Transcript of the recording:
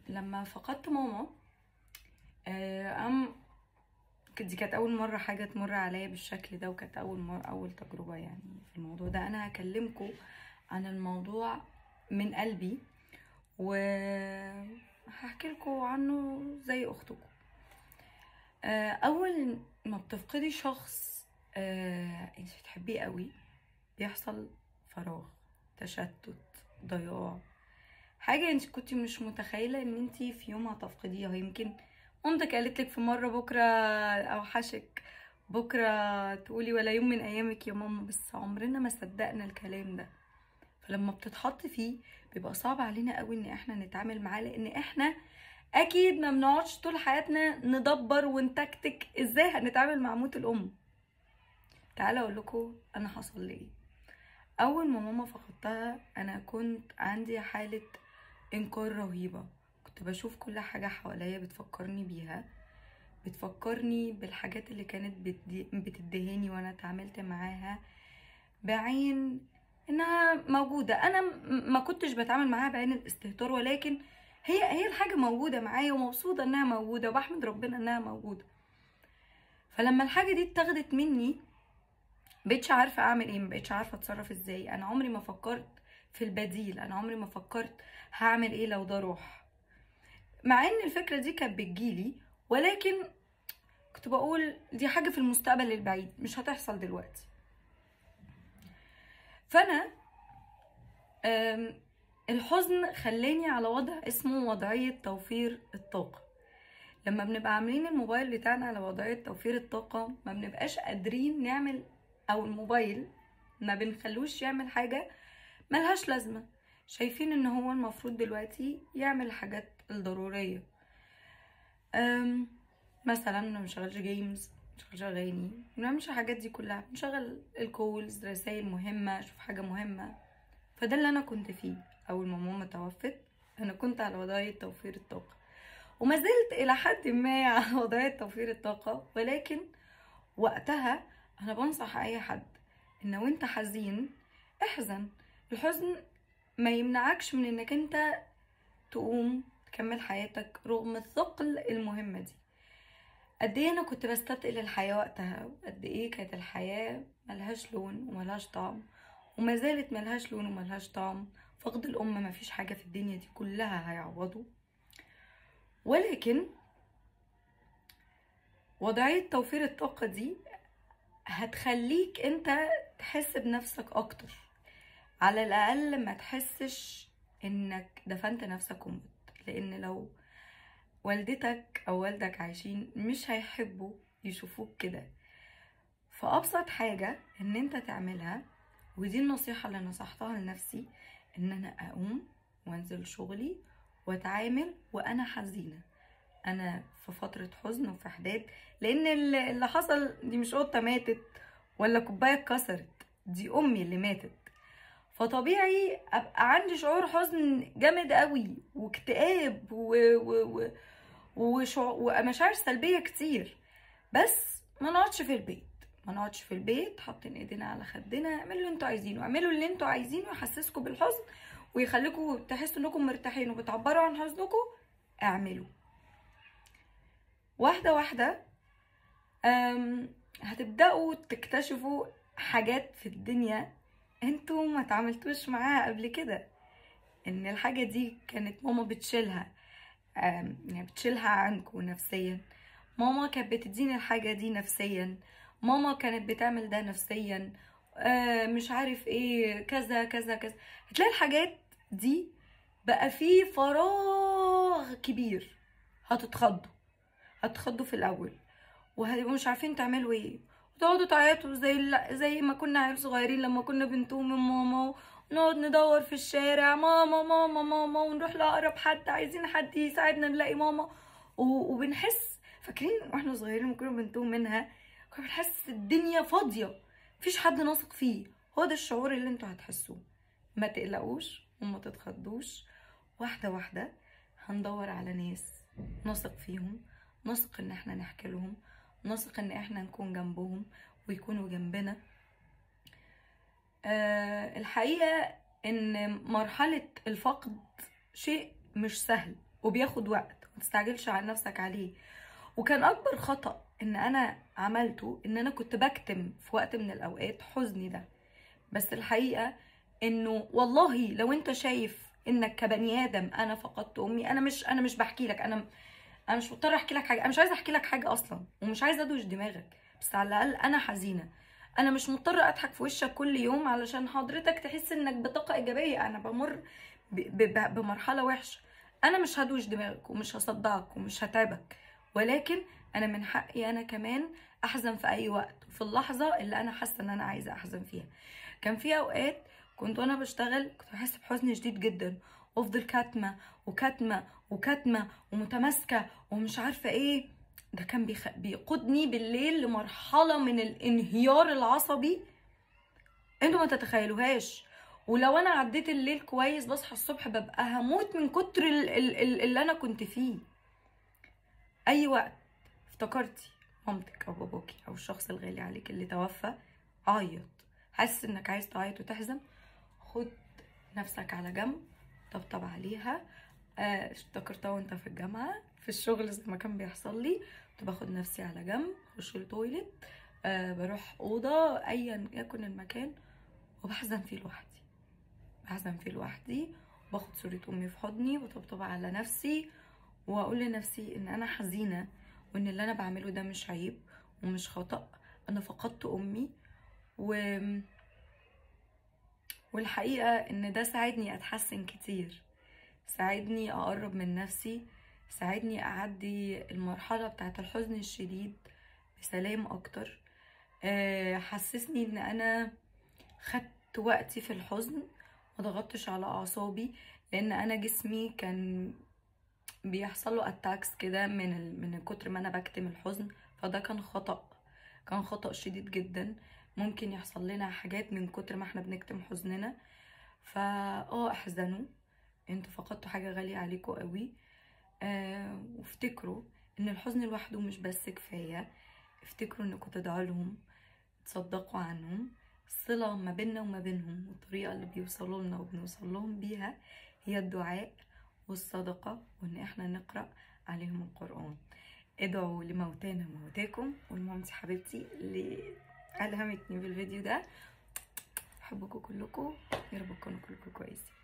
لما فقدت ماما، دي كانت اول مرة حاجة تمر عليا بالشكل ده، وكانت اول مرة، اول تجربه يعني في الموضوع ده. انا هكلمكم عن الموضوع من قلبي وهحكي لكم عنه زي اختكم. اول ما بتفقدي شخص انت بتحبيه قوي، بيحصل فراغ، تشتت، ضياع، حاجة انت كنت مش متخيله ان انت في يوم هتفقديها. يمكن مامتك قالت لك في مرة بكره اوحشك، بكره تقولي ولا يوم من ايامك يا ماما، بس عمرنا ما صدقنا الكلام ده. فلما بتتحط فيه بيبقى صعب علينا قوي ان احنا نتعامل معاه، لان احنا اكيد ما بنقعدش طول حياتنا ندبر ونتكتك ازاي هنتعامل مع موت الام. تعالوا اقول لكم انا حصل لي ايه. اول ما ماما فقدتها انا كنت عندي حاله انكار رهيبة، كنت بشوف كل حاجة حواليا بتفكرني بيها، بتفكرني بالحاجات اللي كانت بتدهاني وانا اتعاملت معاها بعين انها موجودة. انا ما كنتش بتعامل معاها بعين الاستهتار، ولكن هي الحاجة موجودة معايا ومبسوطة انها موجودة وبحمد ربنا انها موجودة. فلما الحاجة دي اتاخدت مني مبقتش عارفه اعمل ايه، مبقتش عارفه اتصرف ازاي. انا عمري ما فكرت في البديل، انا عمري ما فكرت هعمل ايه لو ده روح، مع ان الفكرة دي كانت بتجيلي، ولكن كنت بقول دي حاجة في المستقبل البعيد مش هتحصل دلوقتي. فانا الحزن خلاني على وضع اسمه وضعية توفير الطاقة. لما بنبقى عاملين الموبايل بتاعنا على وضعية توفير الطاقة ما بنبقاش قادرين نعمل، او الموبايل ما بنخلوش يعمل حاجة ملهاش لازمه، شايفين ان هو المفروض دلوقتي يعمل الحاجات الضرورية. مثلا ما بنشغلش games، ما بنشغلش اغاني، ما بنعملش الحاجات دي كلها، بنشغل ال calls، رسائل مهمة، اشوف حاجة مهمة. فده اللي انا كنت فيه اول ما ماما توفت، انا كنت على وضعية توفير الطاقة، وما زلت الى حد ما على وضعية توفير الطاقة. ولكن وقتها انا بنصح اي حد ان وانت حزين احزن، الحزن ما يمنعكش من انك انت تقوم تكمل حياتك رغم الثقل المهمة دي. قد ايه انا كنت بستثقل الحياة وقتها، وقد ايه كانت الحياة ملهاش لون وملهاش طعم، وما زالت ملهاش لون وملهاش طعم. فقد الام ما فيش حاجة في الدنيا دي كلها هيعوضه، ولكن وضعية توفير الطاقة دي هتخليك انت تحس بنفسك اكتر، على الاقل ما تحسش انك دفنت نفسك ومت. لان لو والدتك او والدك عايشين مش هيحبوا يشوفوك كده. فابسط حاجة ان انت تعملها، ودي النصيحة اللي نصحتها لنفسي، ان انا اقوم وانزل شغلي واتعامل وانا حزينة، انا في فترة حزن وفي حداد، لان اللي حصل دي مش قطة ماتت ولا كوباية اتكسرت، دي امي اللي ماتت. فطبيعي ابقى عندي شعور حزن جامد قوي واكتئاب ومشاعر سلبية كتير. بس ما نقعدش في البيت، ما نقعدش في البيت حاطين ايدينا على خدنا. اعملوا اللي انتوا عايزينه، اعملوا اللي انتوا عايزينه يحسسكم بالحزن ويخليكم تحسوا انكم مرتاحين وبتعبروا عن حزنكم. اعملوا واحدة واحدة، هتبداوا تكتشفوا حاجات في الدنيا انتوا ما تعاملتوش معاها قبل كده، ان الحاجة دي كانت ماما بتشيلها، يعني بتشيلها عنكم نفسيا، ماما كانت بتديني الحاجة دي نفسيا، ماما كانت بتعمل ده نفسيا، مش عارف ايه، كذا كذا كذا. هتلاقي الحاجات دي بقى فيه فراغ كبير، هتتخضوا في الاول وهتبقوا مش عارفين تعملوا ايه، وتقعدوا تعيطوا زي ما كنا عيال صغيرين لما كنا بنتوه من ماما، ونقعد ندور في الشارع ماما ماما ماما، ونروح لاقرب حد عايزين حد يساعدنا نلاقي ماما، وبنحس، فاكرين واحنا صغيرين لما كنا بنتوه منها كنا بنحس الدنيا فاضية مفيش حد نثق فيه. هو ده الشعور اللي انتوا هتحسوه. ما تقلقوش وما تتخضوش، واحدة واحدة هندور على ناس نثق فيهم، نثق ان احنا نحكي لهم، نثق ان احنا نكون جنبهم ويكونوا جنبنا. الحقيقة ان مرحلة الفقد شيء مش سهل وبياخد وقت، ما تستعجلش على نفسك عليه. وكان اكبر خطأ ان انا عملته ان انا كنت بكتم في وقت من الاوقات حزني ده. بس الحقيقة انه والله لو انت شايف انك كبني ادم انا فقدت امي، انا مش بحكي لك، انا مش مضطرة احكي لك حاجة، انا مش عايزه احكي لك حاجة اصلا، ومش عايزه ادوش دماغك، بس على الاقل انا حزينة. انا مش مضطرة اضحك في وشك كل يوم علشان حضرتك تحس انك بطاقة ايجابية. انا بمر بمرحلة وحشة، انا مش هدوش دماغك ومش هصدعك ومش هتعبك، ولكن انا من حقي انا كمان احزن في اي وقت، وفي اللحظة اللي انا حاسه ان انا عايزه احزن فيها. كان في اوقات كنت وانا بشتغل كنت بحس بحزن شديد جدا، وافضل كاتمه وكاتمه وكاتمه ومتماسكه ومش عارفه ايه. ده كان بيقودني بالليل لمرحلة من الانهيار العصبي انتوا ما تتخيلوهاش. ولو انا عديت الليل كويس بصحى الصبح ببقى هموت من كتر اللي انا كنت فيه. اي وقت افتكرتي مامتك او باباكي او الشخص الغالي عليك اللي توفى، عيط. حاسس انك عايز تعيط وتحزن، خد نفسك على جنب، طبطب عليها. افتكرتها وانت في الجامعة في الشغل زي ما كان بيحصل لي، كنت باخد نفسي على جنب، اخش ال toilet، بروح اوضة ايا يكن المكان، وبحزن فيه لوحدي، بحزن فيه لوحدي، وباخد صوره امي في حضني وطبطب على نفسي، واقول لنفسي ان انا حزينة، وان اللي انا بعمله ده مش عيب ومش خطأ، انا فقدت امي. والحقيقة ان ده ساعدني اتحسن كتير، ساعدني اقرب من نفسي، ساعدني اعدي المرحلة بتاعت الحزن الشديد بسلام اكتر. حسسني ان انا خدت وقتي في الحزن، ما ضغطتش على اعصابي، لان انا جسمي كان بيحصل له attacks كده من كتر ما انا بكتم الحزن. فده كان خطأ، كان خطأ شديد جدا. ممكن يحصل لنا حاجات من كتر ما احنا بنكتم حزننا. فا احزنوا، انتوا فقدتوا حاجة غالية عليكم قوي. وافتكروا ان الحزن لوحده مش بس كفاية، افتكروا انكم تدعوا لهم، تصدقوا عنهم. الصلة ما بيننا وما بينهم والطريقة اللي بيوصلوا لنا وبنوصل لهم بيها هي الدعاء والصدقة، وان احنا نقرأ عليهم القرآن. ادعوا لموتانا وموتاكم، ولمامتي حبيبتي اللي ألهمتني بالفيديو ده. بحبكم كلكم، يا رب تكونوا كلكم كويسين.